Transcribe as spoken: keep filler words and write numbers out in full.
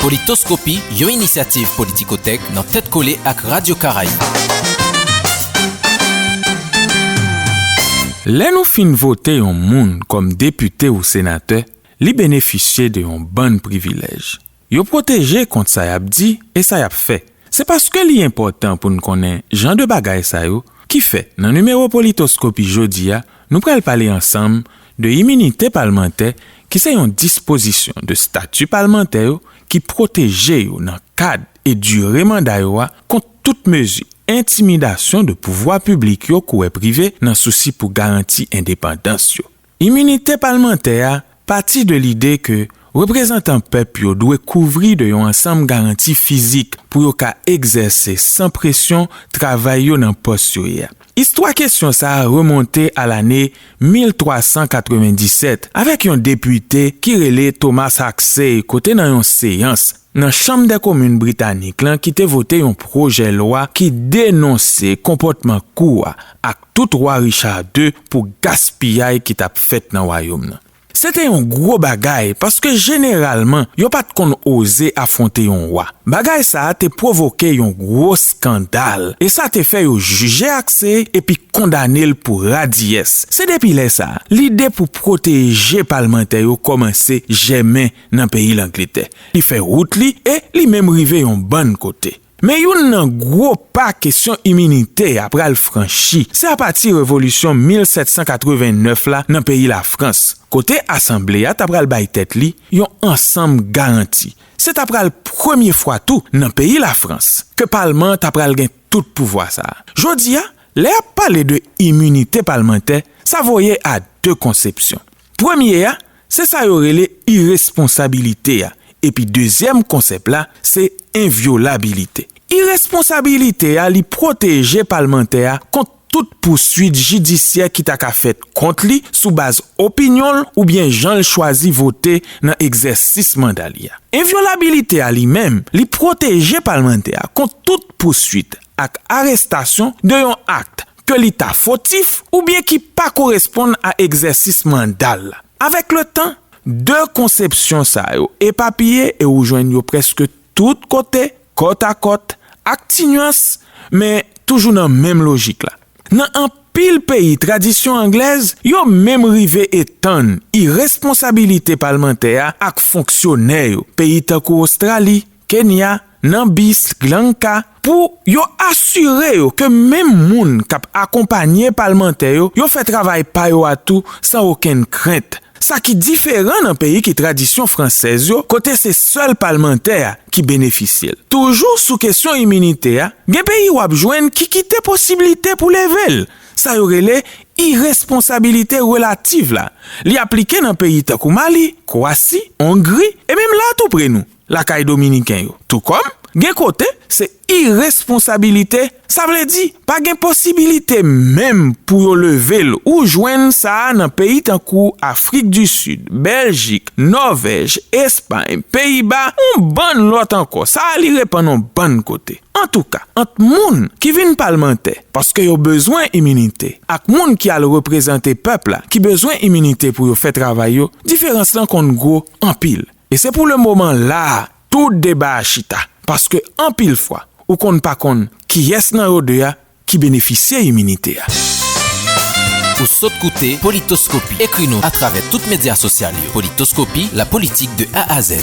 Politoskopi, yon inisyativ Politikotèk nan tèt kole ak Radyo Karayib. Lè nou fin vote yon moun kòm depite ou senatè, li benefisye de yon bann privilèj. Yo pwoteje kont sa y ap di e sa y ap fè. Se paske li enpòtan pou n konnen jan de bagay sa yo ki fè, nan nimewo Politoskopi jodi a, nou pral pale ansanm de iminite palmantè, ki se yon dispozisyon de stati palmantè yo ki pwoteje yo nan kad e dire manda yo a kont tout mezi entimidasyon de pouvwa piblik yo kou e prive nan sousi pou garanti endepandans yo. Iminite palmantè a pati de lide ke reprezantan pèp yo dwe kouvri de yon ansanm garanti fizik pou yo ka egzèse san presyon travay yo nan pòs yo ye a. Istwa kesyon sa a remonte a lane mil twa san katrevenndisèt avèk yon depite ki rele Thomas Haxey kote nan yon seyans nan Chanm dè Komin britanik lan ki te vote yon pwojè lwa ki denonse konpòtman kou a ak tout wa Richard de pou gaspiyay ki t ap fèt nan wayòm nan. Se te yon gwo bagay paske jeneralman yo pa t konn oze afwonte yon wa. Bagay sa a te pwovoke yon gwo eskandal e sa te fè yo jije Haxey epi kondane l pou radiyès. Se depi lè sa a, lide pou pwoteje palmantè yo kòmanse jèmen nan peyi Langletè. Li fè wout li e li menm rive yon bann kote. Men youn nan gwo pa kesyon iminite a pral franchi, se apati revolisyon mil sèt san katrevennèf la nan peyi Lafrans, kote asanble a ta pral bay tèt li yon ansanm garanti. Se ta pral premye fwa tou nan peyi Lafrans ke palman an ta pral gen tout pouvwa sa a. Jodi a, lè y ap pale de iminite palmantè, sa voye a de konsepsyon. Premye a, se sa yo rele iresponsabilite a, epi dezyèm konsèp la, se envyolabilite. Iresponsabilite a, li pwoteje palmantè a kont tout pouswit jidisyè ki ta ka fèt kont li sou baz opinyon l oubyen jan l chwazi vote nan egzèsis manda li a. Envyolabilite a li menm, li pwoteje palmantè a kont tout pouswit ak arestasyon de yon akt ke li ta fotif oubyen ki pa koresponn a egzèsis manda l la. Avèk letan, de konsepsyon sa yo epapiye e ou jwenn yo prèske tout kote, kòtakòt, ak ti nyans, men toujou nan menm lojik la. Nan anpil peyi tradisyon anglèz, yo menm rive etann iresponsabilite palmantè a ak fonksyonè yo, peyi tankou Ostrali, Kenya, Nambis, Lanka, pou yo asire yo ke menm moun k ap akonpanye palmantè yo, yo fè travay pa yo a tou san okenn krent. Sa ki diferan nan peyi ki tradisyon fransèz yo, kote se sèl palmantè a ki benefisye l. Toujou sou kesyon iminite a, gen peyi w ap jwenn ki kite posiblite pou leve l. Sa yo rele iresponsabilite relativ la. Li aplike nan peyi tankou Mali, Kwasi, Ongri, e menm la tou pre nou, lakay dominiken yo. Tou kòm, gen kote, se iresponsabilite, sa vle di, pa gen posibilite menm pou yo leve l. Ou jwenn sa a nan peyi tankou Afrik di Sid, Bèljik, Nòvèj, Espay, Peyiba, yon bann lòt ankò. Sa a li repann yon bann kote. Antouka, ant moun ki vin palmantè paske yo bezwen iminite ak moun ki al reprezante pèp la ki bezwen iminite pou yo fè travay yo, diferans lan konn gwo anpil. E se pou lemoman la a tout deba a chita, paske anpil fwa, ou konn pa konn kiyès nan yo de a ki benefisye iminite a. Ou sot koute Politoskopi. Ekri nou atravè tout medya sosyal yo. Politoskopi, la politique de A à Z.